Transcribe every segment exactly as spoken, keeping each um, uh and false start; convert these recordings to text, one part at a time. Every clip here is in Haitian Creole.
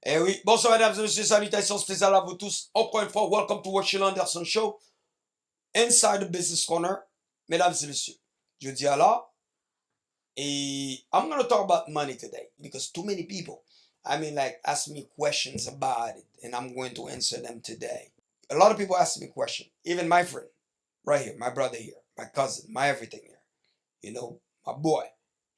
Eh oui, bonsoir mesdames et messieurs, salutations spéciales à vous tous. Encore une fois, welcome to Worshil Anderson Show, inside the business corner. Mesdames et messieurs, jodi a la, eh, I'm gonna talk about money today because too many people, I mean, like, ask me questions about it, and I'm going to answer them today. A lot of people ask me questions, even my friend, right here, my brother here, my cousin, my everything here, you know, my boy.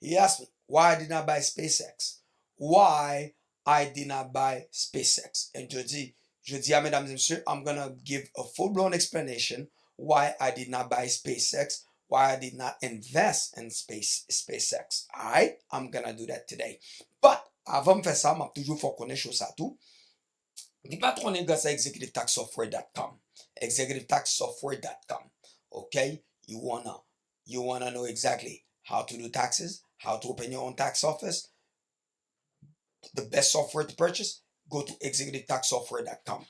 He asked me why I did not buy SpaceX, why I did not buy SpaceX. And jodi, jodi a, mesdames et messieurs, I'm gonna give a full blown explanation why I did not buy SpaceX, why I did not invest in space SpaceX. Alright, I'm gonna do that today. But avan m fè sa, m ap toujou fè w konnen cho sa tou. Li pa twò nèg sa executive tax software dot com. Executive tax software dot com. Okay? You wanna you wanna know exactly how to do taxes, how to open your own tax office, the best software to purchase, go to executive tax software dot com.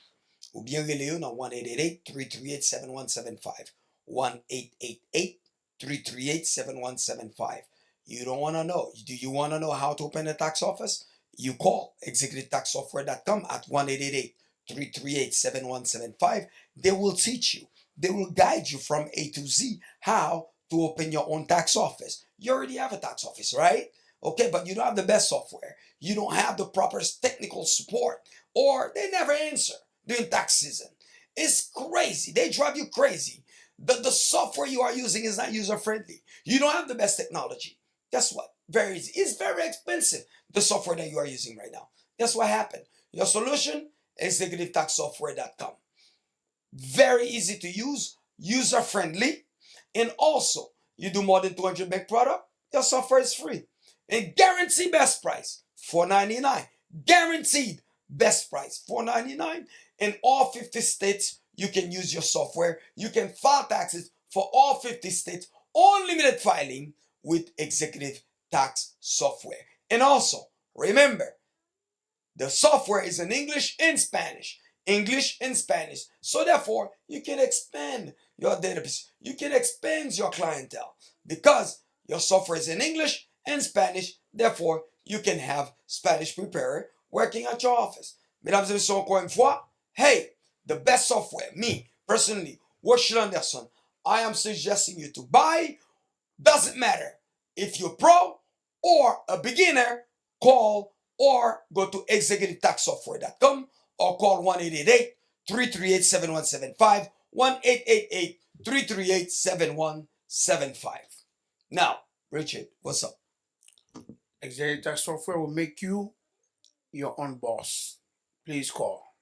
Oubyen rele yo nan one eight eight eight, three three eight, seven one seven five. One eight eight eight, three three eight, seven one seven five. You don't want to know. Do you want to know how to open a tax office? You call executive tax software dot com at one eight eight eight, three three eight, seven one seven five. They will teach you, they will guide you from A to Z how to open your own tax office. You already have a tax office, right? Okay, but you don't have the best software. You don't have the proper technical support, or they never answer during tax season. It's crazy. They drive you crazy. The, the software you are using is not user friendly. You don't have the best technology. Guess what? Very easy. It's very expensive, the software that you are using right now. Guess what happened? Your solution? executive tax software dot com. Very easy to use, user friendly, and also you do more than two hundred bank product, your software is free. And guarantee best price, four ninety-nine. Guaranteed best price, four ninety-nine. In all fifty states, you can use your software. You can file taxes for all fifty states, unlimited filing with executive tax software. And also, remember, the software is in English and Spanish. English and Spanish. So therefore, you can expand your database. You can expand your clientele because your software is in English and Spanish. Therefore, you can have Spanish preparer working at your office. Mesdames et messieurs, encore une fois, hey, the best software, me, personally, Worshil Anderson, I am suggesting you to buy. Doesn't matter if you're pro or a beginner, call or go to executive tax software dot com or call one eight eight eight, three three eight, seven one seven five, one eight eight eight, three three eight, seven one seven five. Now, Richard, what's up? Executive Tax Software will make you your own boss. Please call.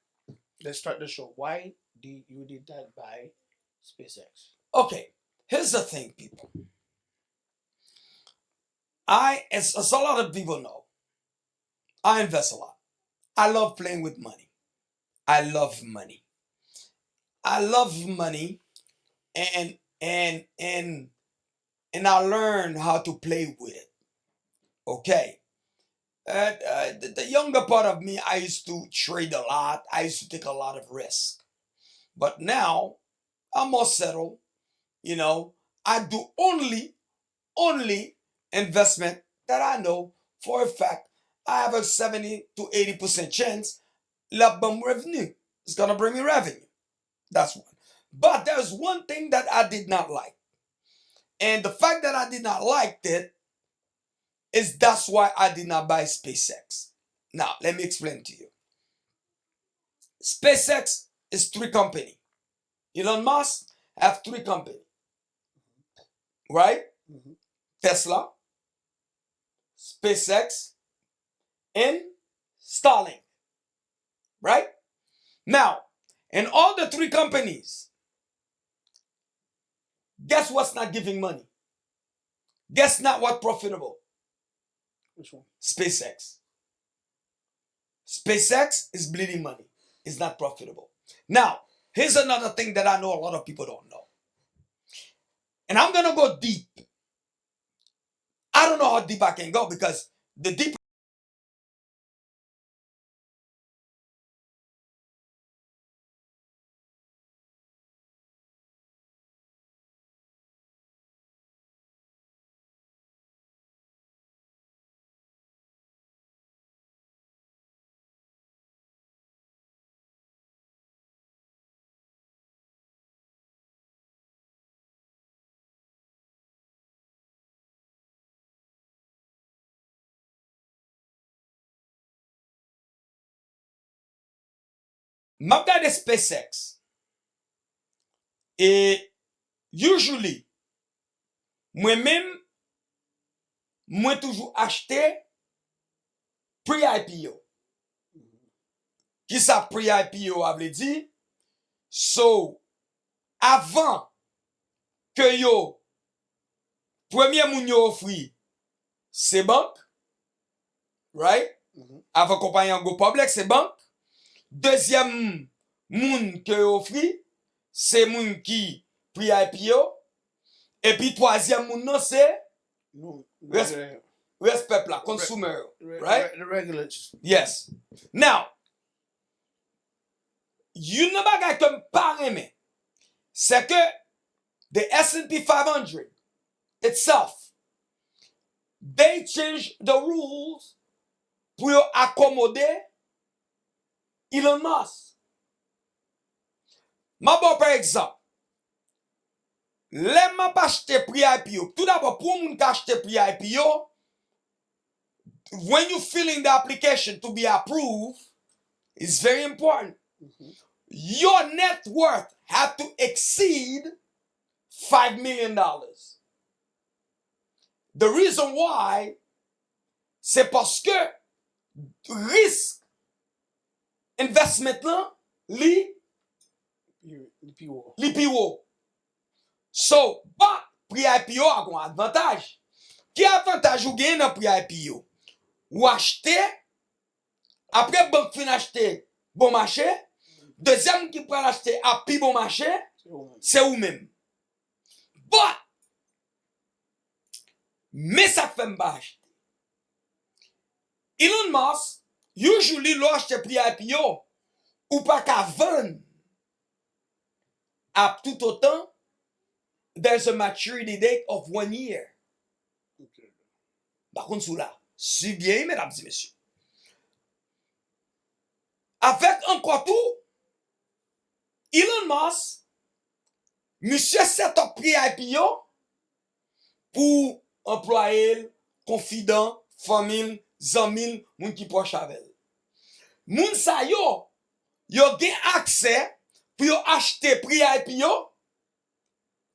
Let's start the show. Why did you did not buy SpaceX? Okay, here's the thing, people. I, as, as a lot of people know, I invest a lot. I love playing with money. I love money. I love money, and and and and I learn how to play with it. Okay. Uh, uh, the, the younger part of me, I used to trade a lot. I used to take a lot of risk. But now, I'm more settled. You know, I do only only investment that I know for a fact I have a seventy to eighty percent chance l ap ban m revni. It's gonna bring me revenue. That's one. But there's one thing that I did not like. And the fact that I did not like it is that's why I did not buy SpaceX. Now, let me explain to you. SpaceX is three company. Elon Musk have three company, right? Tesla, SpaceX, and Starlink, right? Now, in all the three companies, guess what's not giving money? Guess not what profitable? Which one? SpaceX. SpaceX is bleeding money. It's not profitable. Now, here's another thing that I know a lot of people don't know. And I'm gonna go deep. I don't know how deep I can go because the deep M ap gade SpaceX. E usually, mwen menm, mwen toujou achte pre-I P O. Kisa pre-I P O a vle di? So, avan ke yo, premye moun yo ofri, se bank, right? Avan konpayi an go public, se bank. Dezyèm moun ke yo ofri, se moun ki pre-I P O. Epi twazyèm moun nan, se rès, rès pèp la, consumer, right? Yes. Now, youn nan bagay ke m pa renmen, se ke the S and P five hundred itself, they change the rules pou yo akomode Elon Musk. M a ba w pa egzanp. Lè m ap achte pre-I P O, toudabò, pou yon moun ka achte pre-I P O, when you filling the application to be approved, it's very important. Your net worth have to exceed five million dollars. The reason why, se paske risk investment lan, li, li pi wo. So, but pre-I P O a gon avantaj. Ki avantaj ou genyen nan pre-I P O? Ou achte, apre bank fin achte bon mache, dezyèm ki pral achte a pi bon mache, se ou menm. But, men sa k fè m pa achte. Elon Musk, usually, lè w achte pre-I P O, ou pa ka vann ap tout otan there's a maturity date of one year. M pa konn si w la. Swiv byen, wi, medam e mesye. Avèk ankò tou, Elon Musk, misye set up pre-I P O pou anplwaye l, konfidan, fanmi l, zanmi l, moun ki pwòch avè l. Moun sa yo, yo gen aksè pou yo achte pre-I P O,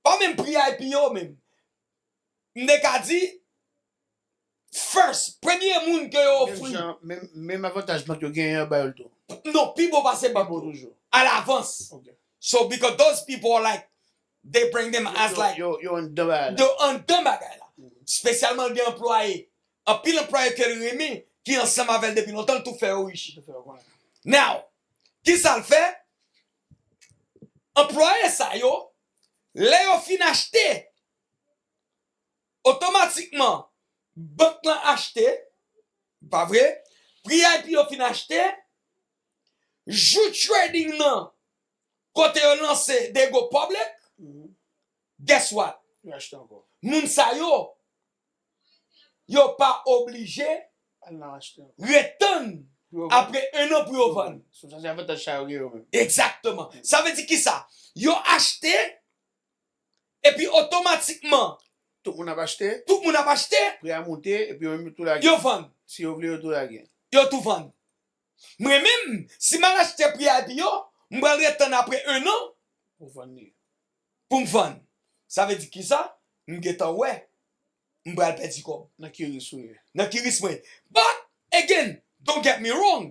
pa menm pre-I P O menm. M te ka di, first, premye moun ke yo ofri. Menm jan, menm, menm avantaj bank yo genyen an ba yo l tou. Non, pi bon pase bank yo. Pi bon toujou. Alavans. Ok. So, because those people are like, they bring them as like, yo, yo anndan bagay la. Yo anndan bagay la. Espesyalman gen anplwaye. Anpil anplwaye ke l renmen, ki ansanm avè l depi lontan, l tou fè yo rich. Tou fè yo konnen. Now, kisa l fè? Anplwaye sa yo, lè yo fin achte, otomatikman, bank lan achte, pa vre? Pre-I P O fin achte, jou trading nan, kote yo lanse they go public, guess what? Yo achte ankò. Moun sa yo, yo pa oblije retann apre en an pou yo vann. So, sa se avantaj sa yo gen yo menm. Egzakteman. Sa vle di kisa? Yo achte, epi otomatikman, tout moun ap achte. Tout moun ap achte. Pri a moute, epi yo menm yo tou lage. Yo vann. Si yo vle, yo tou lage. Yo tou vann. Mwen menm, si m al achte pre-I P O, m pral ret tann apre en an pou m vann li. Pou m vann. Sa vle di kisa? M gentan wè m pral pèdi kòb. Nan ki risk ou ye? Nan ki risk mwen ye? But, again, don't get me wrong.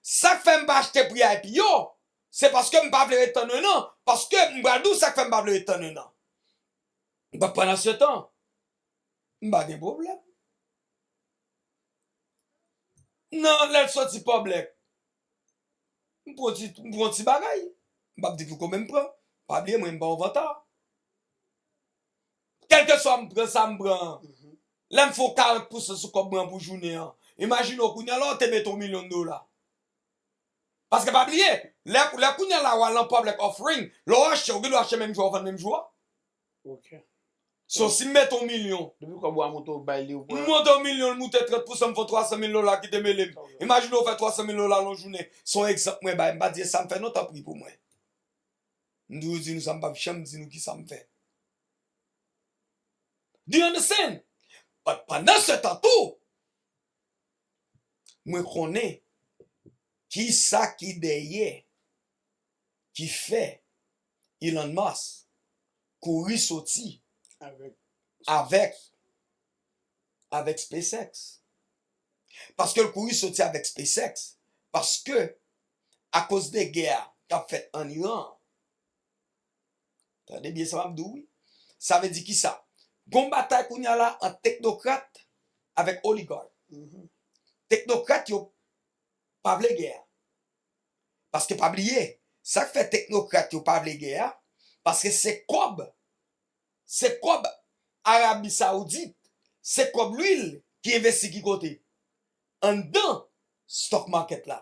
Sa k fè m pa achte pre-I P O, se paske m pa vle ret tann en an. Paske m pral di w sa k fè m pa vle ret tann en an. But pandan se tan, m pa gen pwoblèm. Nan lè l soti public, m pran ti, m pran ti bagay. M p ap di pou konbyen m pran. Pa bliye, mwen, m pa yon vantard. Kèlkeswa m pran sa m pran an, lè m fè yon karant pousan sou kòb mwen an pou jounen an, imajine w kounye a la w te mete yon milyon dola. Paske pa bliye, lè, lè kounye a la w al nan public offering, lè w achte, w gen dwa achte menm jou a, w vann menm jou a. Ok. So, si m mete yon milyon, depi kòb ou a moute, w bay li, ou pran. M monte yon milyon, l moute trant pousan, m fè twa san mil dola, kite mele m. Ok. Imajine w fè twa san mil dola nan yon jounen. Se yon egzanp mwen bay, m pa di e sa m fè non, tanpri pou mwen. M toujou di nou sa, m p ap janm di nou kisa m fè. Do you understand? But pandan se tan tou, mwen konnen Kisa ki dèyè ki fè Elon Musk kouri soti avèk, avèk SpaceX? Paske l kouri soti avèk SpaceX, paske akoz de gè a k ap fèt ann Iran, tande byen sa m ap di w wi. Sa vle di kisa? Gon batay kounye a la ant teknokrat avèk oligak. Teknokrat yo pa vle gè a. Paske pa bliye, sa k fè teknokrat yo pa vle gè a, paske se kòb, se kòb Arabi Saoudit, se kòb lwil ki envesti ki kote? Anndan stock market la.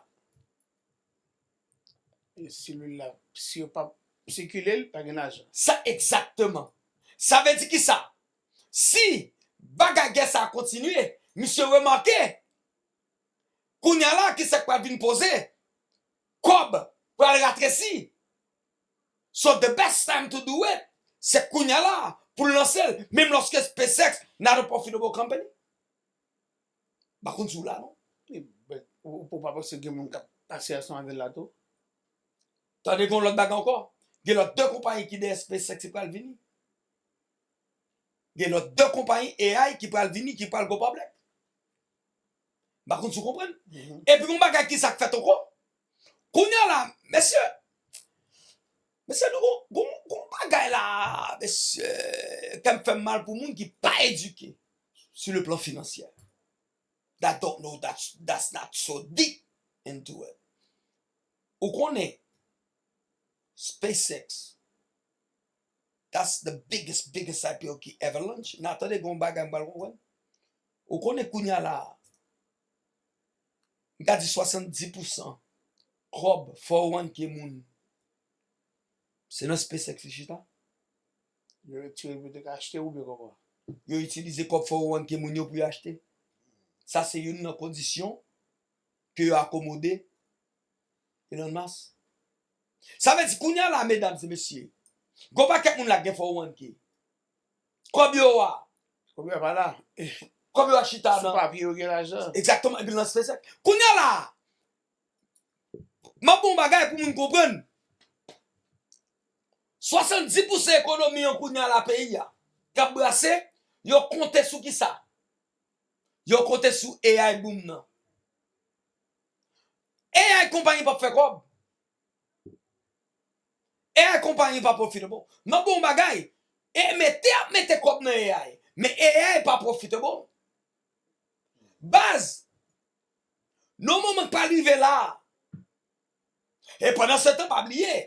E si lwil la, si yo pa sikile l, pa gen lajan. Sa egzakteman. Sa vle di kisa? Si bagay gè sa a kontinye, misye remake, kounye a la, kisa k pral vin poze? Kòb pral ratresi. So the best time to do it, se kounye a la pou l lanse l, menm lòske SpaceX not a profitable company. M pa konn si w la non. Ou pa panse gen moun k ap pase ansanm avè l la tou? Tande gen yon lòt bagay ankò. Gen lòt de konpayi ki dèyè SpaceX ki pral vini. Gen lòt de konpayi A I ki pral vini, ki pral go public. M pa konn si w konprann. Epi yon bagay ki sa k fèt ankò. Kounye a la, mesye, mesye nou gon, gon, gon bagay la, mesye, kè m fè m mal pou moun ki pa edike sur le plan financier. That don't know, that's, that's not so deep into it. Ou konnen SpaceX, that's the biggest, biggest I P O ki ever launch. N a tande gen yon bagay m pral konprann. Ou konnen kounye a la, m ka di swasanndis pousan kòb four oh one K moun se nan SpaceX li chita. Yo retire pou yo te ka achte oubyen kòman? Yo itilize kòb four oh one K moun yo pou yo achte. Sa se youn nan kondisyon ke yo akomode Elon Musk. Sa vle di kounye a la, medam e mesye, gon pakèt moun la gen four oh one K. Kòb yo a. Kòb yo a pa la. Kòb yo a chita nan. Sou papye yo gen lajan. Egzakteman, epi nan SpaceX. Kounye a la, m ap ba w yon bagay pou moun konprann. Swasanndis pousan ekonomi an kounye a la peyi a k ap brase, yo konte sou kisa? Yo konte sou A I boom nan. A I konpayi p ap fè kòb. A I konpayi pa profitable. M ap ba w yon bagay. E mete ap mete kòb nan A I. Men A I pa profitable. Baz, nan moman k pral rive la a, e pandan se tan, pa bliye,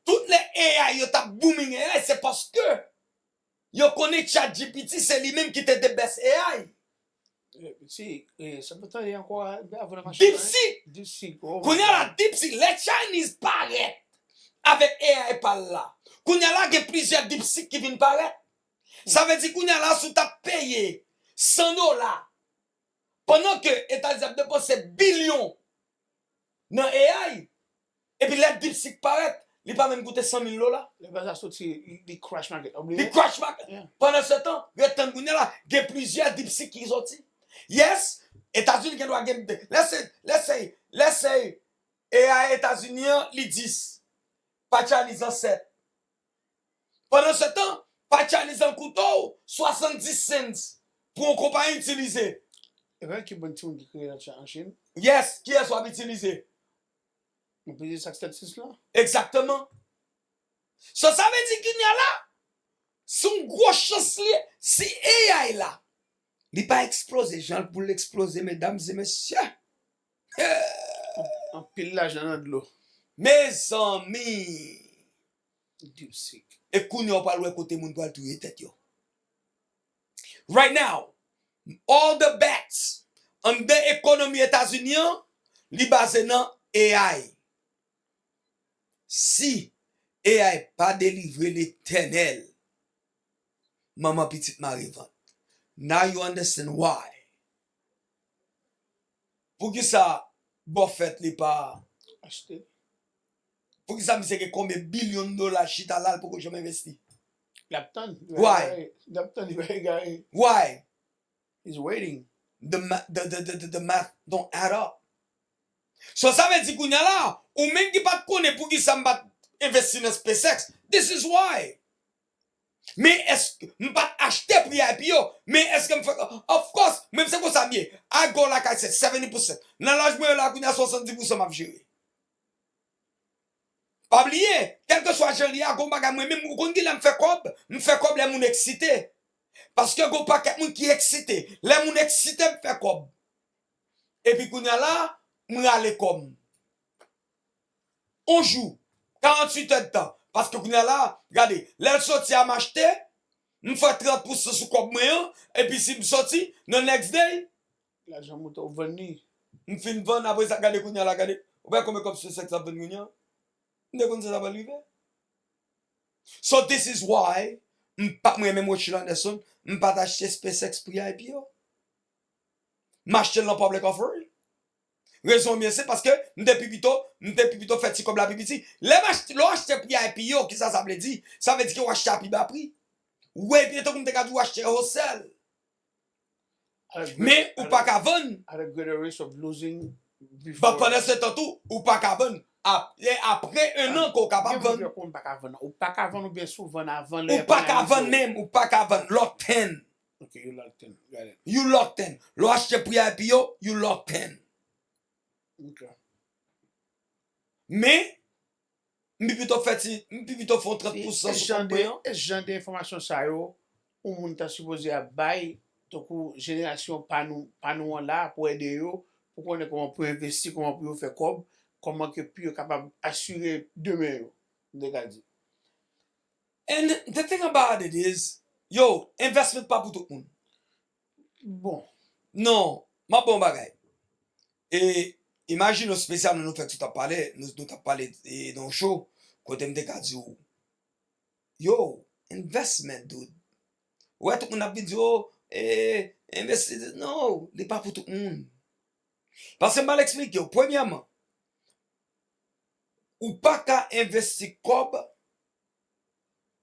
tout lè A I yo t ap booming A I, se paske yo konnen ChatGPT se li menm ki te the best A I. Si, sa pa tande ankò a, avan nan machin. DeepSeek. DeepSeek. Kounye a la, DeepSeek, lè Chinese parèt avèk A I pa l la, kounye a la gen plizyè DeepSeek ki vin parèt. Sa vle di kounye a la, si w t ap peye san dola, pandan ke Etazini ap depanse bilyon nan A I, epi lè DeepSeek parèt, li pa menm koute san mil dola. Lè bagay sa soti, li crash market. Ou bliye? Li crash market. Pandan se tan, ret tann kounye a la, gen plizyè DeepSeek ki soti. Yes, Etazini gen dwa gen, let's say, let's say, let's say, A I Etazini an, li dis, pa Chinese an sèt. Pandan se tan, pa Chinese an koute w swasanndis cents pou yon konpayi itilize. E pa ekipman timoun ki kreye nan Chin? Yes, kiyès w ap itilize? Ou peze sak sèt sis la? Egzakteman. So, sa vle di kounye a la, se yon gwo chans li ye, si A I la, li pa eksploze jan l pou l eksploze, medam e mesye. Anpil lajan nan dlo. Mezanmi! DeepSeek. E kounye a w pral wè kote moun pral touye tèt yo. Right now, all the bets anndan ekonomi Etazini an, li baze nan A I. Si A I pa delivre Letènèl, manman pitit mare vant. Now you understand why. Poukisa Buffett li pa achte? Poukisa misye gen konbyen bilyon dola chita la, l poko janm envesti? L ap tann. Why? L ap tann, li pa egare. Why? He's waiting. The, ma- the, the, the, the, the math don't add up. So sa vle di kounye a la, ou menm ki pa t konnen poukisa m pa t envesti nan SpaceX, this is why. Men èske m pa t achte pri IPO, men èske m fè, of course, mwen se konsa m ye. I go like I said, seventy percent. Nan laj mwen yo la kounye a, swasanndis pousan m ap jere. Pa bliye, kèlkeswa jan l ye a, gon bagay mwen menm, ou konn kilè m fè kòb? M fè kòb lè moun eksite. Paske gon pakèt moun ki eksite. Lè moun eksite, m fè kòb. Epi kounye a la, m rale kòb m. On jou, karanntuit èdtan. Paske kounye a la, gade, lè l soti a m achte, m fè trant pousan sou kòb mwen an, epi si m soti, nan next day, lajan moute, ou vann li. M fin vann, apre sa, gade kounye a la, gade. Ou wè konbyen kòb SpaceX ap vann kounye a? M te konn sa ta pral rive. So this is why m pa, mwen menm Rothschild Anderson, m pa t achte SpaceX pri IPO. M achte l nan public offering. Rezon mwen se paske m te pi pito, m te pi pito fè ti kòb la pi piti. Lè m achte, lè w achte pri IPO, kisa sa vle di? Sa vle di ke w achte a pi ba pri. Ou wè, epi tankou m te ka di w achte wholesale. Men ou pa ka vann. At a greater risk of losing before. But pandan se tan tou, ou pa ka vann. Ap-, e apre en an ke w kapab vann. Gen moun ki pa ka vann. Ou pa ka vann oubyen si w vann avan lè. Ou pa ka vann menm, ou pa ka vann. Locked in. Ok, you locked in. Got it. You locked in. Lè w achte pri IPO, you locked in. Ok. Men, m pi pito fè ti, m pi pito fè yon trant pousan sou kòb mwen an. E jan de enfòmasyon sa yo, yon moun ta sipoze ap bay, tankou jenerasyon pa nou, pa nou an la, pou ede yo, pou konnen kòman pou yo envesti, kòman pou yo fè kòb, kòman ke pou yo kapab asire demen yo, m te ka di. And the thing about it is, yo, investment pa pou tout moun. Bon. Non, m ap ba w yon bagay. E imajine w espesyalman nou fèk sot ap pale, nou, nou t ap pale, e, nan yon show, kote m te ka di w, yo, investment, dude. Ou wè tout moun ap vin di, oh, e, envesti, non, li pa pou tout moun. Paske m pral eksplike w. Premyèman, ou pa ka envesti kòb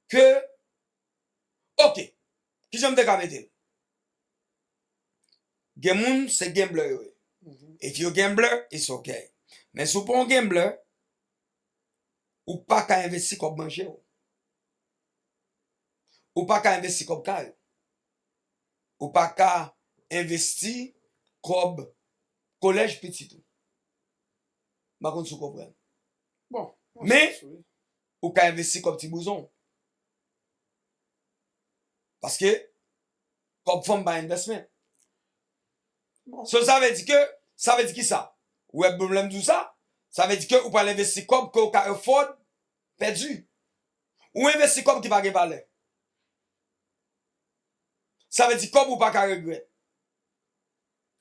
ke, ok, kijan m te ka mete l? Gen moun, se gambler yo ye. If you gambler, it's ok. Men si w pa yon gambler, ou pa ka envesti kòb manje w. Ou pa ka envesti kòb kay ou. Ou pa ka envesti kòb kolèj pitit ou. M pa konn si w konprann. Bon, men, ou ka envesti kòb ti bouzon. Paske kòb fanm pa investment. So, sa vle di ke, sa vle di kisa? Ou wè pwoblèm m di w sa? Sa vle di ke ou pral envesti kòb ke ou ka afford pèdi. Ou envesti kòb ki pa gen valè. Sa vle di kòb ou pa ka regrèt.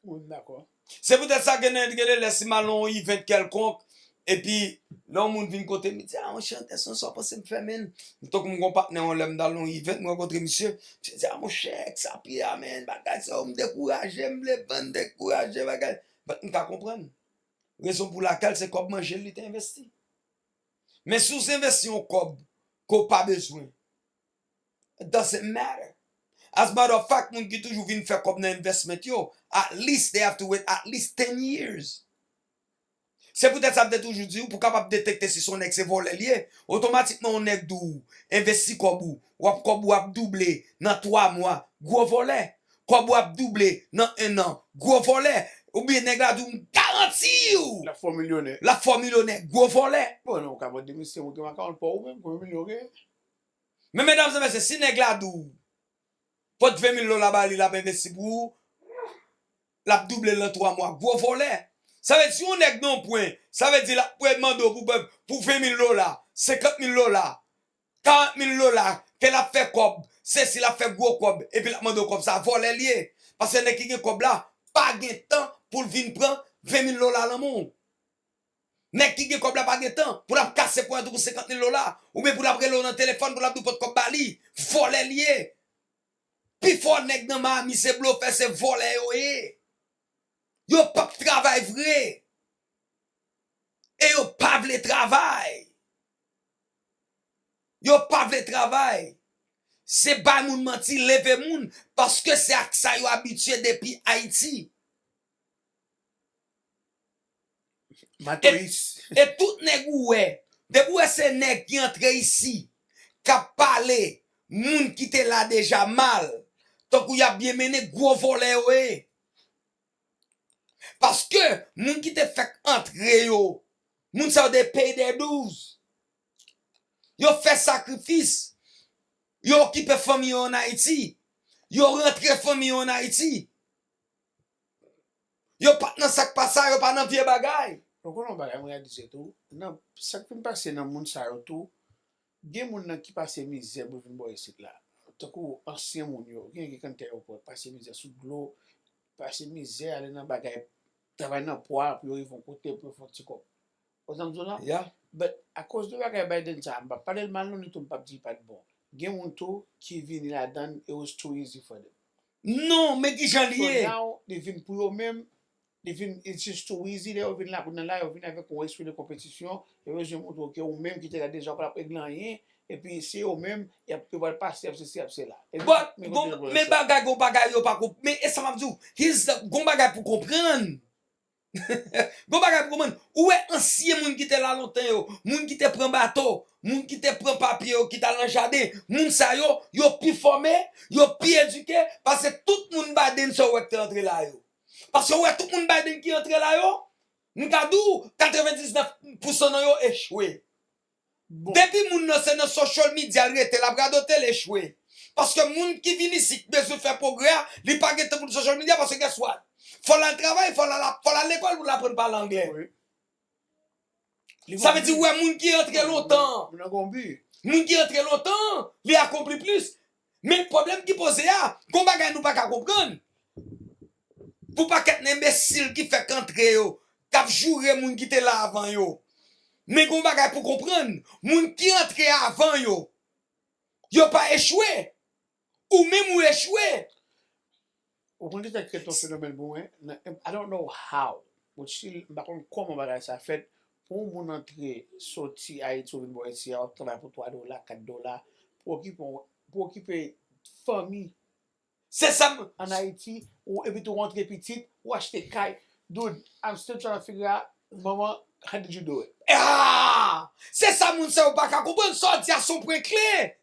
Wi, m dakò. Se poutèt sa, gen, gen de lè, si m al nan yon event kèlkonk, epi lè yon moun vin kote m, li di, ah, monchè, Anderson, sa w panse m fè, man? M tankou m gon patnè, yon lè m t al nan yon event, m rankontre misye, misye di, ah, monchè, sa pi a, man, bagay sa yo, m dekouraje, m vle vann, dekouraje, bagay. But m ka konprann rezon pou lakèl se kòb manje l li te envesti. Men si w envesti yon kòb ke w pa bezwen, it doesn't matter. As a matter of fact, moun ki toujou vin fè kòb nan investment yo, at least they have to wait at least ten years. Se poutèt sa m te toujou di w, pou w kapab detekte si se yon nèg se vòlè l ye, otomatikman yon nèg di w, envesti kòb ou, w ap, kòb ou ap double nan twa mwa, gwo vòlè. Kòb ou ap double nan en an, gwo vòlè. Oubyen nèg la di w, m garanti w, l ap fè w milyonè. L ap fè w milyonè, gwo vòlè. Bon, non, ou ka pran de mil, se ou gen akawont pa w menm, konbyen milyon w genyen? Men medam e mesye, si nèg la di w, pot ven mil dola ba li, l ap envesti pou ou, l ap double l nan twa mwa, gwo vòlè. Sa vle di, si yon nèg nan yon pwen, sa vle di l ap mande w pou, pou ven mil dola, senkant mil dola, karant mil dola, ke l ap fè kòb, sesi l ap fè gwo kòb, epi l ap mande w kòb sa, vòlè l ye. Paske nèg ki gen kòb la, pa gen tan pou l vin pran ven mil dola nan men w. Nèg ki gen kòb la pa gen tan pou l ap kase pwen an tou pou senkant mil dola, oubyen pou l ap rele w nan telefòn, pou l ap di w pot kòb ba li. Vòlè l ye. Pifò nèg nan Miami se blofè, se vòlè yo ye. Yo p ap travay vre. E yo pa vle travay. Yo pa vle travay. Se bay moun manti, leve moun, paske se ak sa yo abitye depi Ayiti. Matois. E tout nèg ou wè, depi w wè se nèg ki antre isi, k ap pale moun ki te la deja mal, tankou y ap byen mennen, gwo vòlè yo ye. Paske moun ki te fèk antre yo, moun sa yo te pay their dues. Yo fè sakrifis. Yo okipe fanmi yo ann Ayiti. Yo rantre fanmi yo ann Ayiti. Yo pa t nan sa k pa sa, yo pa nan vye bagay. Ou konnen yon bagay m reyalize tou, nan sa k fin pase nan moun sa yo tou, gen moun nan ki pase mizè pou vin bò isit la. Tankou ansyen moun yo, gen ki kanntè yo pran, pase mizè sou dlo, pase mizè, ale nan bagay, travay nan pwa pou yo rive yon kote, pou yo fè yon ti kòb. Ou konprann sa m di w lan? Yeah. But akoz de bagay Biden sa, m p ap pale l mal non, ni tou m p ap di li pa t bon. Gen moun tou ki vini ladan l, it was too easy for them. Non, men ki jan li ye? So now, li vin pou yo menm, li vin, it's just too easy, lè yo vin la kounye a la, yo vin avèk yon espri de konpetisyon, yo bezwen montre w ke ou menm ki te la deja, ou pa t ap regle anyen, epi se yo menm, y ap, yo pral pase, y ap sesi, y ap sela. Epi, bon, men kote yo pral men sa. Bagay, gon bagay yo pa konp-, men e sa m ap di w, here's the, gon bagay pou konprann. Gon bagay pou konprann. Ou wè ansyen moun ki te la lontan yo, moun ki te pran bato, moun ki te pran papye yo, ki t al nan jaden, moun sa yo, yo pi fòme, yo pi edike, pase tout moun Biden sa w wè k te antre la yo. Paske w wè tout moun Biden ki antre la yo, m ka di w, katrevendiznèf pousan nan yo echwe. Bon. Depi moun nan se nan social media l rete, l ap radote, l echwe. Paske moun ki vin isi, ki bezwen fè pwogrè a, li pa gen tan pou l social media, paske guess what? Fò l al travay, fò l al, fò l al lekòl pou l aprann pale anglè. Wi. Sa vle di, ou wè moun ki antre lontan. Moun nan gen yon bi. Moun ki antre lontan, li akonpli plis. Men pwoblèm ki poze a, gon bagay nou pa ka konprann. Pou pakèt enbesil ki fèk antre yo, k ap joure moun ki te la avan yo. Men gon bagay pou konprann, moun ki antre avan yo, yo pa echwe. Ou menm ou echwe. Ou konn ki sa k kreye yon fenomèn pou mwen? Nan, I don't know how. But still, m pa konn kòman bagay sa fèt. Pou yon moun antre, soti Ayiti, ou vin bò isi a, w ap travay pou twa dola, kat dola, pou okipe, pou okipe fanmi. Se sa m- An Ayiti, ou, epi tou w antre pitit, ou achte kay. Dude, I'm still trying to figure out, maman, how did you do it? Ah! Se sa moun sa yo pa ka konprann, sa w di a se yon pwen kle.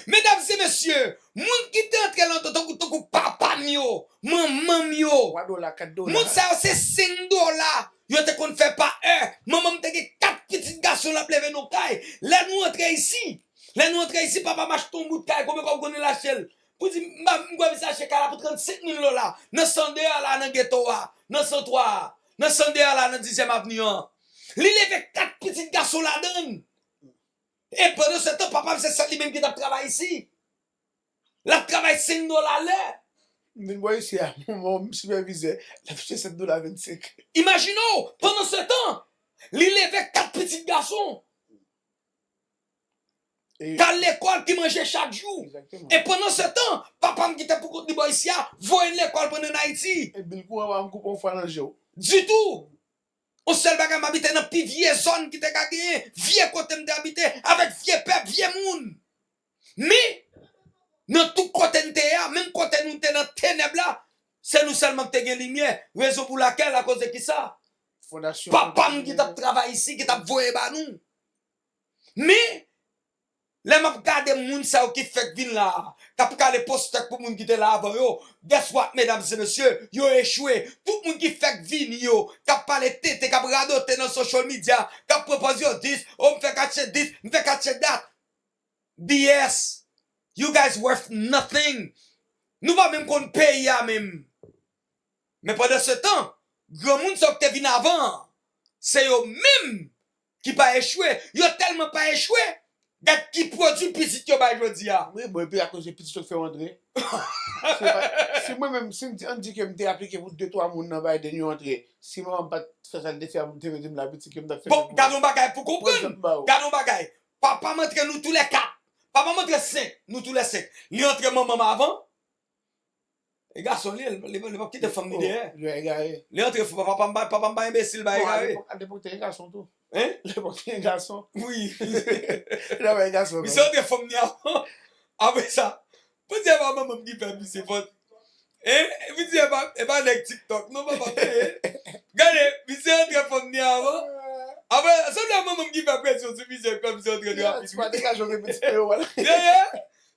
Medam e mesye, moun ki te antre landan tankou, tankou papa m yo, manman m yo. Twa dola, kat dola. Moun sa yo se senk dola yo te konn fè pa è. Manman m te gen kat pitit gason l ap leve nan kay. Lè nou antre isi, lè nou antre isi, papa m achte yon bout kay, konbyen kòb ou konnen l achte l? Pou di, m pa, m kwè misye achte kay la pou trannsenk mil dola. Nan san de a la, nan geto a, nan san twa a, nan san de a la, nan dizyèm avni an. Li leve kat pitit gason ladan l. E pandan se tan, papa m se sèl li menm ki t ap travay isi. L ap travay senk dola lè. M vin bò isi a, manman m sipèvizè, l ap touche sèt dola vennsenk. Imajine w, pandan se tan, li leve kat pitit gason. E k al lekòl, ki manje chak jou. Egzakteman. E pandan se tan, papa m ki te pou kont li bò isi a, voye l lekòl pandan l Ayiti. E bil kouran pa janm koupe yon fwa nan je w. Ditou. Yon sèl bagay, m abite nan pi vye zòn ki te ka genyen, vye kote m te abite, avèk vye pèp, vye moun. Men, nan tout kote n te ye a, menm kote nou te nan tenèb la, se nou sèlman ki te gen limyè. Rezon pou lakèl, akoz de kisa? Fondasyon. Papa m ki t ap travay isi, ki t ap voye ba nou. Men, lè m ap gade moun sa yo ki fèk vin la a, k ap kale postèk pou moun ki te la avan yo, guess what, medam e mesye, yo echwe. Tout moun ki fèk vini yo, k ap pale tenten, k ap radote nan social media, k ap pran pòz yo dis, o m fèk achte dis, m fèk achte dat. B S. You guys worth nothing. Nou pa menm konn peyi a menm. Men pandan se tan, granmoun sa yo ki te vin avan an, se yo menm ki pa echwe. Yo tèlman pa echwe, gad ki pwodui pitit yo bay jodi a. Wi, bon, epi akoz se pitit yo k fè yo antre. Se pa, si mwen menm, si m di, ann di ke m te aplike pou de twa moun nan Biden yo antre, si manman m pa t fè sa l te fè a, m te mete m la pitit ke m t ap fè. Bon, gad yon bagay pou konprann. Gad yon bagay. Papa m antre nou tou lè kat. Papa m antre senk, nou tou lè senk. Li antre manman m avan. E gason li ye, li, li, li p ap kite fanm li dèyè. Li egare. Li antre fou, papa m pa, papa m pa enbesil, pa egare. Bon, alepòk, alepòk te gen gason tou. Hein? Alepòk te gen gason. Wi. Li pa gen gason. Misye antre fanm li avan. Apre sa, pou di e pa manman m ki fè misye fòt. Hein? Misye e pa, e pa nèg TikTok, non, papa, hein? Gade, misye antre fanm ni avan. Apre, sanble manman m ki fè presyon sou misye, kòm misye antre rapid. Ti pa degaje w, men pitit mwen yo, wala.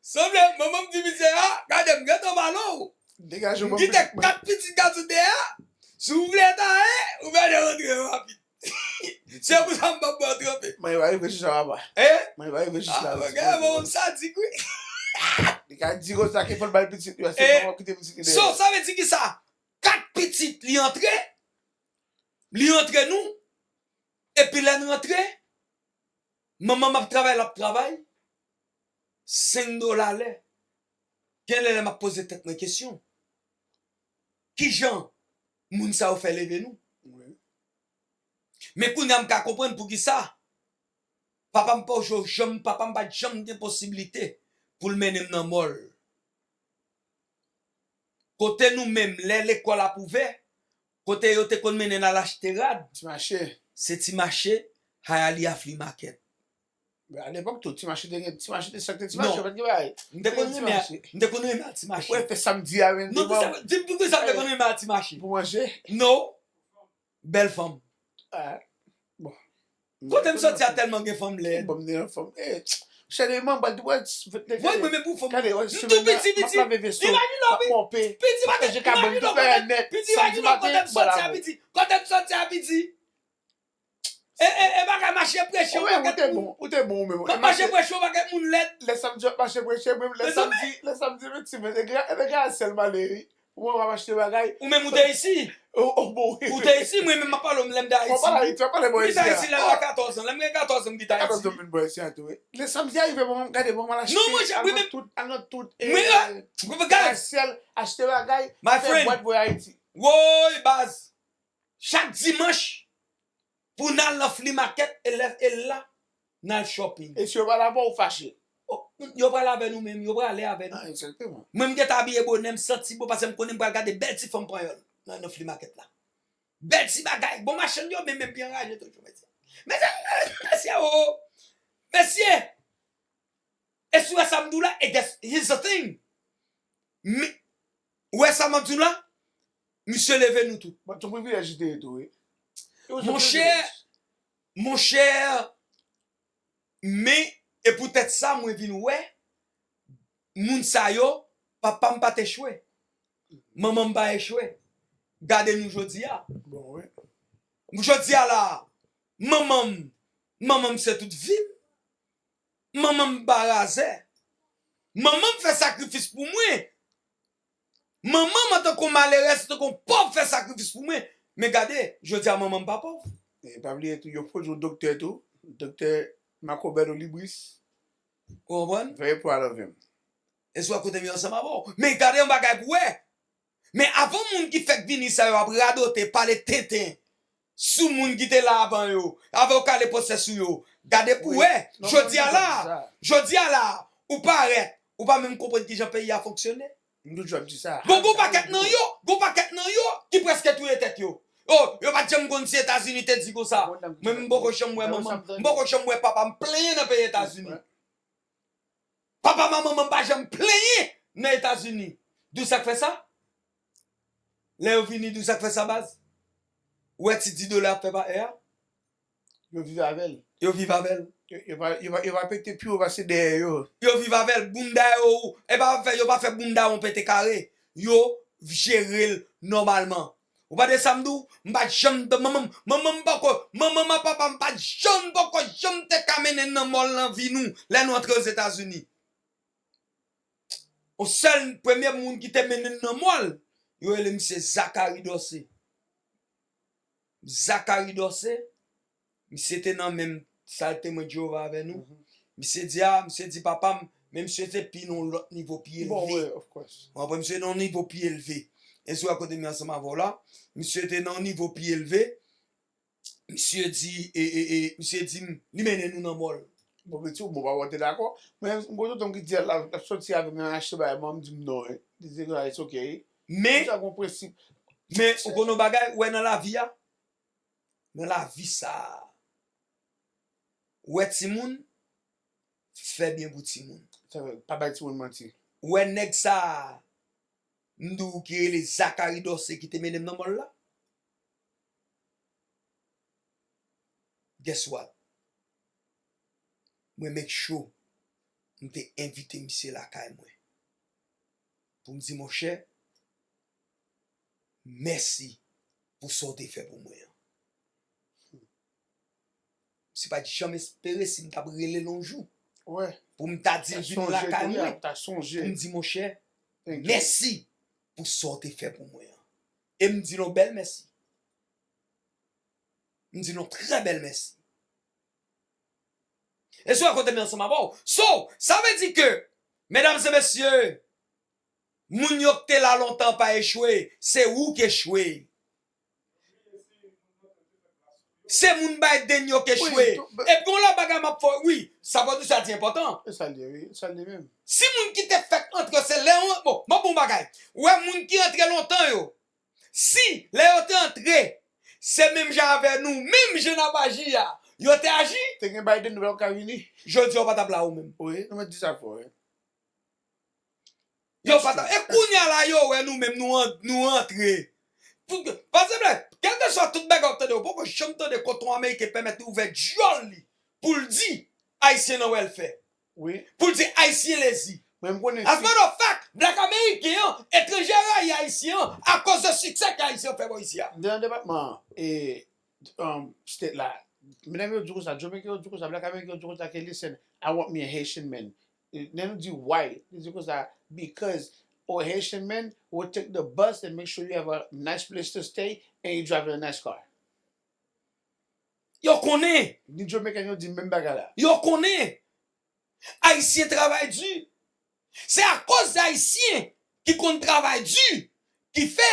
Sanble manman m di misye, ah, gade, m gentan ba lon. Degaje w, m kite kat pitit gason deyò. Si w vle ta, hein, ou gade antre rapid. Se pou sa m p ap ba w tranpe. Mwen pa rive jis la, papa. Eh? Mwen pa rive jis la. Ah, gade, bon, m sadik, wi. Li ka di konsa ke fò l bay pitit li, se manman ki te pitit li. So, sa vle di ki sa? Kat pitit li antre, li antre nou, epi lè n rantre, manman m ap travay, l ap travay, senk dola lè. Gen lè, lè m ap poze tèt mwen kesyon, kijan moun sa yo fè leve nou? Men kounye a m ka konprann poukisa papa m pa janm, papa m pa t janm gen posiblite pou l mennen m nan mòl. Kote nou menm, lè lekòl ap ouvè, kote yo te konn mennen n al achte rad, se ti mache, Hialeah Flea Market. Men a lepòk tou, ti mache te gen, ti mache te, sa k te ti mache, pa t gen bagay. M te konn renmen, m te konn renmen al ti mache. Ou fè samdi a menm. Non, di m poukisa m te konn renmen al ti mache. Pou manje? Non. Bèl fanm. Ah, bon. Kote m soti a tèlman gen fanm lèd. Bon, m te yon fanm. Eh, chè de manman, di mwen, mwen, mwen, men pou fanm. Gade, m tou piti, piti. Imajine w, piti, piti, imajine w, kote m soti a, piti. Kote m soti a, piti. E, e, e bagay mache preche, ou pa gen moun. Ou te bon, ou te bon, ou te bon, ou menm. Mache preche, ou pa gen moun lèd. Lè samdi, w ap mache preche, menm lè samdi, lè samdi, men ti men, e gen, e gen sèl male, wi. Ou menm w ap achte bagay. Ou menm ou te isi. Ou, ou bon, wi. Ou te isi, mwen menm m ap pale w, lè m te Ayiti. W ap pale Ayiti, w ap pale bò isi a. M te Ayiti lè m gen katòz an, lè m gen katòz an m kite Ayiti. Katòz an m vin bò isi a tou, wi. Lè samdi a rive, mwen menm gade, bon, m al achte. Non, mwen, al nan tout, al nan tout, e, gade, achte bagay, fè bwat voye Ayiti. Woy, baz. Chak dimanch, pou n al nan flea market, e lè, e la, n al shopping. E si yo pa la avè w, ou fache. Oh, yo pral avè nou menm, yo prale avè nou. Ah, egzakteman. Mwen, m gentan abiye bonè, m santi bon, paske m konnen m pral gade bèl ti fanm panyòl nan, nan flea market la. Bèl ti bagay, bon machann yo, men, men byen raje toujou, mesye. Mesye, mesye, oh! Mesye! E si w wè sa m di w la, e that's, here's the thing. Mi-, ou wè sa m ap di w la? Misye leve nou tout. Bon, se yon privilèj li te ye tou, wi. Monchè, monchè, men, e poutèt sa, mwen vin wè, moun sa yo, papa m pa t echwe. Manman m pa echwe. Gade nou jodi a. Bon, wi. Jodi a la, manman m, manman m se tout vi m. Manman m pa razè. Manman m fè sakrifis pou mwen. Manman m, antanke yon malerèz, antanke yon pòv, fè sakrifis pou mwen. Men gade, jodi a manman m pa pòv. E pa bliye tou, yo pwodui yon doktè tou, doktè Marco Belo Libris. Ou konprann? Very proud of him. E sou a kote m ye ansanm avè w. Men gade yon bagay pou wè. Men avan moun ki fèk vini sa yo ap radote, pale tenten sou moun ki te la avan yo, avan yo kale pwosè sou yo, gade pou wè, jodi a la, jodi a la, ou parèt, ou pa menm konprann kijan peyi a fonksyone. M toujou ap di sa. Bon, gon pakèt nan yo, gon pakèt nan yo ki prèske touye tèt yo. Oh, yo pa t janm konn si Etazini te di konsa. Mwen, m poko janm wè manman m, m poko janm wè papa m plenyen nan peyi Etazini. Papa m ak manman m pa janm plenyen nan Etazini. Di w sa k fè sa? Lè yo vini, di w sa k fè sa, baz? Ou wè ti dis dola y ap fè pa è a? Yo viv avè l. Yo viv avè l. Yo, yo pa, yo pa, yo pa pete pye yo pase dèyè yo. Yo viv avè l, bounda yo, e pa fè, yo pa fè bounda yo pete kare. Yo jere l nòmalman. Ou pa de sa m di w? M pa t janm, manman m, manman m poko, manman m ak papa m pa t janm poko janm te ka mennen n nan mòl nan vi nou, lè nou antre Ozetazini. On sèl premye moun ki te mennen n nan mòl, yo rele misye Zachary Dorcé. Zachary Dorcé, misye te nan menm sal Temwen Jewova avè nou. Misye di, a, misye di papa m, men misye te pi nan yon lòt nivo pi elve. Bon, wi, of course. Ou konprann? Misye nan yon nivo pi elve. E sou a kote m ye ansanm avè w la, misye te nan yon nivo pi elve. Misye di, e, e, e, misye di m, li mennen nou nan mòl. Bon, men ti, bon, papa w te dakò. Men, m gen tonton m ki di, l ap, l ap soti avè m, l achte bagay, mwen, m di m non, wi. Li di, it's ok. Men, sa gon prensip. Men, ou konn yon bagay, ou wè nan lavi a, nan lavi sa a, ou wè timoun, fè byen pou timoun. Sa vre, pa bay timoun manti. Ou wè nèg sa a, m di w ki rele Zachary Dorcé ki te mennen m nan mòl la? Guess what? Mwen make sure m te envite misye lakay mwen. Pou m di, monchè, mèsi pou sa w te fè pou mwen an. Misye pa t janm espere si m t ap rele l yon jou. Pou m ta di l vin lakay mwen. Pou m di, monchè, mèsi pou sa w te fè pou mwen an. E m di l yon bèl mèsi. M di l yon trè bèl mèsi. E sou a kote m ansanm avè w. So, sa vle di ke, medam e mesye, moun yo ki te la lontan pa echwe, se ou ki echwe. Se moun Biden yo ki echwe. Epi yon lòt bagay m ap fè, wi, sa pwodui sa di enpòtan. E sa l ye, wi, sa l ye menm. Si moun ki te fèk antre, se lè yon, bon, m ap bon bagay. Ou wè moun ki antre lontan yo, si, lè yo te antre, se menm jan avè nou, menm jan n ap aji a, yo te aji. Te gen Biden, nou pa t ap ka vini. Jodi a, w pa t ap la ou menm. Wi, nou mèt di sa fò, wi. Yo pa t ap, e kounye a la, yo wè nou menm, nou an-, nou antre. Pou, pa egzanp, kèlkeswa tout bagay w ap tande, ou poko janm tande kote yon Ameriken pèmèt li ouvè dyòl li pou l di Ayisyen nan wèlfè. Wi. Pou l di Ayisyen lezi. Mwen, m konnen. As a matter of fact, black Ameriken an, etranje rayi Ayisyen an akoz de siksè ke Ayisyen an fè bò isi a. Nan depatman, e, um, state la, medam yo di konsa, Jamaican yo di konsa, black American yo di konsa ke, listen, I want me a Haitian man. E, lè nou di why, li di konsa, because a Haitian man will take the bus and make sure you have a nice place to stay and you drive a nice car. Yo konnen. Ni Jamaican yo di menm bagay la. Yo konnen. Ayisyen travay di. Se akoz de Ayisyen ki konn travay di ki fè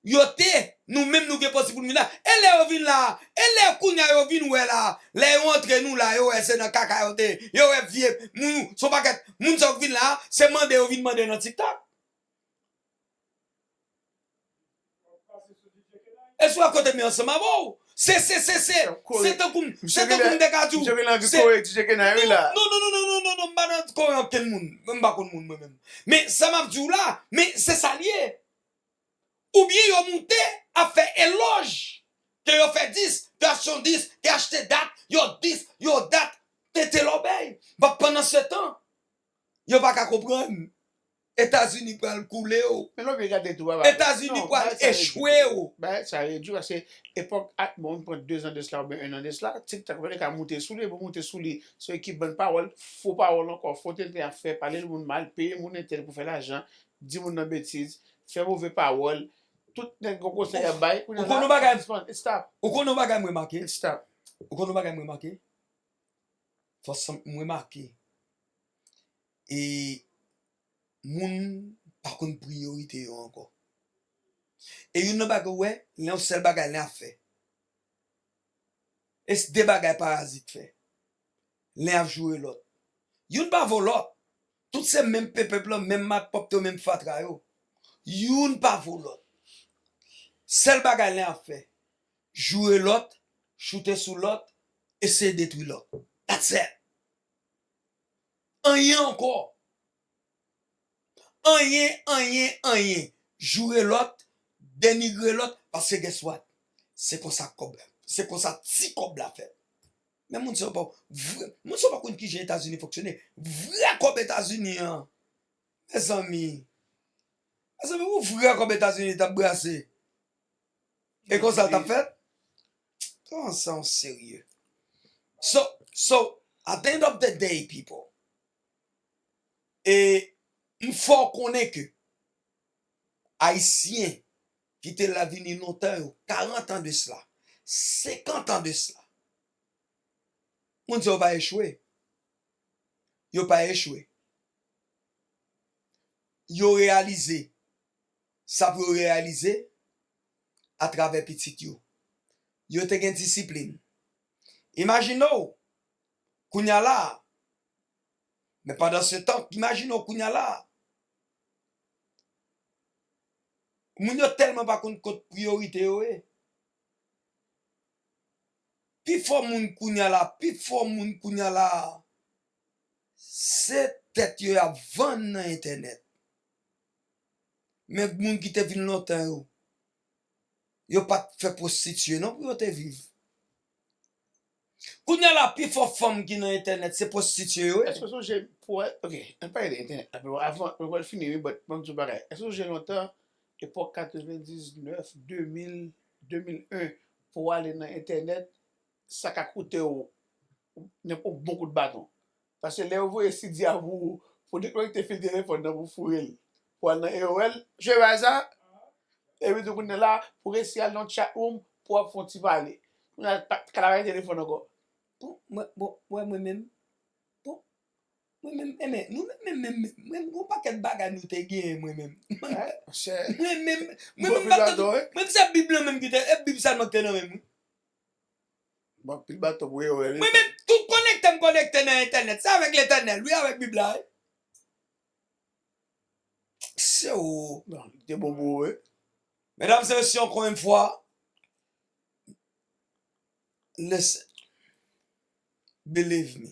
yo te, nou menm nou gen posib pou nou vin la. E lè yo vin la, e lè kounye a yo vin wè la, lè yo antre nou la, yo wè se nan kaka yo te, yo wè vye moun, se yon pakèt moun sa yo k vin la, se mande yo vin mande nan TikTok. E sou a kote m ye ansanm avè w. Se, se, se, se, se tankou m, se tankou m te ka di w. Misye rele anvi kore DJ Kenay wi la. Non, non, non, non, non, non, non, m pa nan kore ankenn moun. M pa konn moun mwen menm. Men sa m ap di w la, men se sa l ye. Oubyen yo moute ap fè elòj ke yo fè dis, ke achte yon dis, ke achte dat, yo dis, yo dat, tete lòbèy. Bon, pandan se tan, yo pa ka konprann. Etazini pral koule w. Men lè w byen gade tou, papa. Etazini pral echwe w. Bagay sa redui paske epòk, a, bon, m pran de zan de sila oubyen en an de sila, TikTok pa te ka moute sou li, epi w moute sou li, se ekip bann pawòl, fo pawòl ankò, fo tenten ap fè, pale moun mal, peye moun entèl pou fè lajan, di moun nan betiz, fè move pawòl, tout nèg gon konsèy y ap bay, kounye a la, it stop. Ou konn yon bagay m remake? It stop. Ou konn yon bagay m remake? Fòs m remake. E moun pa konn priyorite yo ankò. E youn nan bagay ou wè, lè yon sèl bagay lè ap fè. E s de bagay parazit fè. Lè ap joure lòt. Youn pa vo lòt. Tout se menm pepèp lan, menm malpwòpte yo, menm fatra yo. Youn pa vo lòt. Sèl bagay lè ap fè, joure lòt, choute sou lòt, eseye detwi lòt. That's it. Anyen ankò. Anyen, anyen, anyen. Joure lòt, denigre lòt, paske guess what? Se konsa kòb, se konsa ti kòb la fèt. Men moun sa yo pa, vrè, moun sa yo pa konn kijan Etazini fonksyone. Vrè kòb Etazini an. Mezanmi. Mezanmi, pou vrè kòb Etazini t ap brase. E konsa l t ap fèt? Kòman sa yon serye? So, so, at the end of the day, people, e m fè w konnen ke Ayisyen ki te la vini lontan yo, karant an de sila, senkant an de sila, moun sa yo pa echwe. Yo pa echwe. Yo reyalize sa pou yo reyalize atravè pitit yo. Yo te gen disiplin. Imajine w, kounye a la, men pandan se tan, imajine w kounye a la, moun yo tèlman pa konn kot priyorite yo ye. Pifò moun kounye a la, pifò moun kounye a la, se tèt yo y ap vann nan entènèt. Men moun ki te vin lontan yo, yo pa t fè pwostitiye non pou yo te viv. Kounye a la, pifò fanm ki nan entènèt, se pwostitiye yo ye. Èske w sonje pou wè, ok, ann pale de entènèt la, men avan, mwen pral fini, wi, but ban m di w bagay. Èske w sonje lontan, epòk katrevendiznèf, de mil, de mil en, pou w ale nan entènèt, sa ka koute w nenpòt bon kout baton. Paske lè yo voye C D a pou ou, pou dekonekte fil telefòn nan, pou foure l, pou al nan A O L, je baza, epi tou kounye a la, pou resi al nan chat room, pou w ap fè yon ti pale. Kounye a, pa, ka la pa gen telefòn ankò. Bon, mwen, bon, mwen, mwen menm, bon, mwen menm, enben, nou menm, menm, menm, menm, mwen, yon pakèt bagay nou te genyen, mwen menm. Monchè, mwen menm, mwen menm, mwen menm, se Bib lan menm ki te, e Bib sèlman ki te nan men mwen. Bon, pil baton pou yo, wè. Mwen menm, tout konekte m konekte nan entènèt. Se avèk Letènèl, wi, avèk Bib la, wi. Se ou. Non, li te bon pou ou, wi. Medam e mesye, ankò yon fwa, listen, believe me.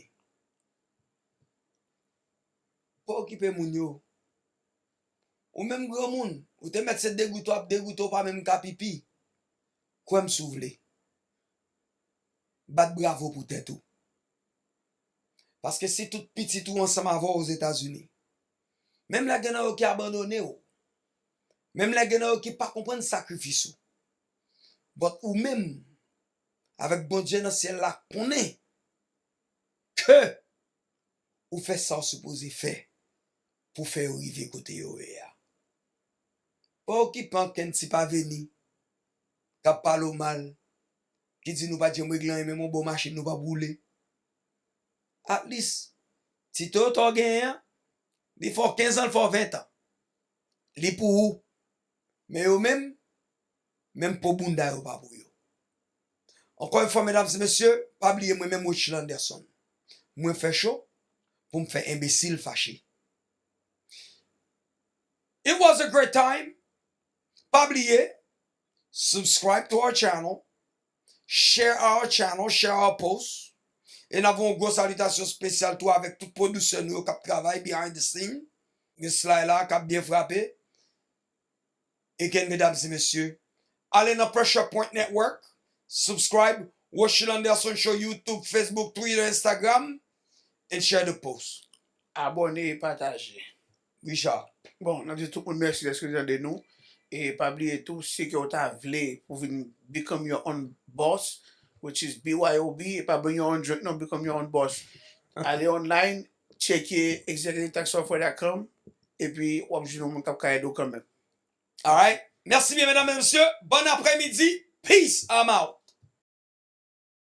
Pa okipe moun yo. Ou menm granmoun, ou te mèt se degoute w ap degoute, ou pa menm ka pipi. Kwè m si w vle. Bat bravo pou tèt ou. Paske si tout pitit ou ansanm avè w Ozetazini, menm lè gen nan yo ki abandone w, menm lè gen nan yo ki pa konprann sakrifis ou, but ou menm, avèk Bondye nan syèl la, konnen ke ou fè sa w sipoze fè pou fè yo rive kote yo ye a. Pa okipe ankenn ti pa vini k ap pale w mal, ki di nou pa t janm regle anyen, menm yon bon machin nou p ap woule. At least, ti Toyota w genyen an, li fè w kenz an, li fè w ven an. Li pou ou. Men yo menm, menm po bounda yo pa pou yo. Ankò yon fwa, medam e mesye, pa bliye mwen menm Rotchild Anderson. Mwen fè cho pou m fè enbesil fache. It was a great time. Pa bliye, subscribe to our channel, share our channel, share our post. E n ap voye yon gwo salitasyon espesyal tou avèk tout pwodiktè nou yo k ap travay behind the scene. Gen Sly la k ap byen frape. Again, medam e mesye, ale nan Pressure Point Network, subscribe, Rotchild Anderson Show, YouTube, Facebook, Twitter, Instagram, and share the post. Abòne e pataje. Richard. Bon, n ap di tout moun mèsi dèske yo tande nou. E pa bliye tou, si ke w ta vle pou vin become your own boss, which is B Y O B, e pa bring your own drink, non, become your own boss. Ale online, tcheke executive tax software dot com, epi w ap jwenn yon moun k ap ka ede w kanmenm. Alright. Mèsi byen, medam e mesye. Bon aprèmidi. Peace. I'm out.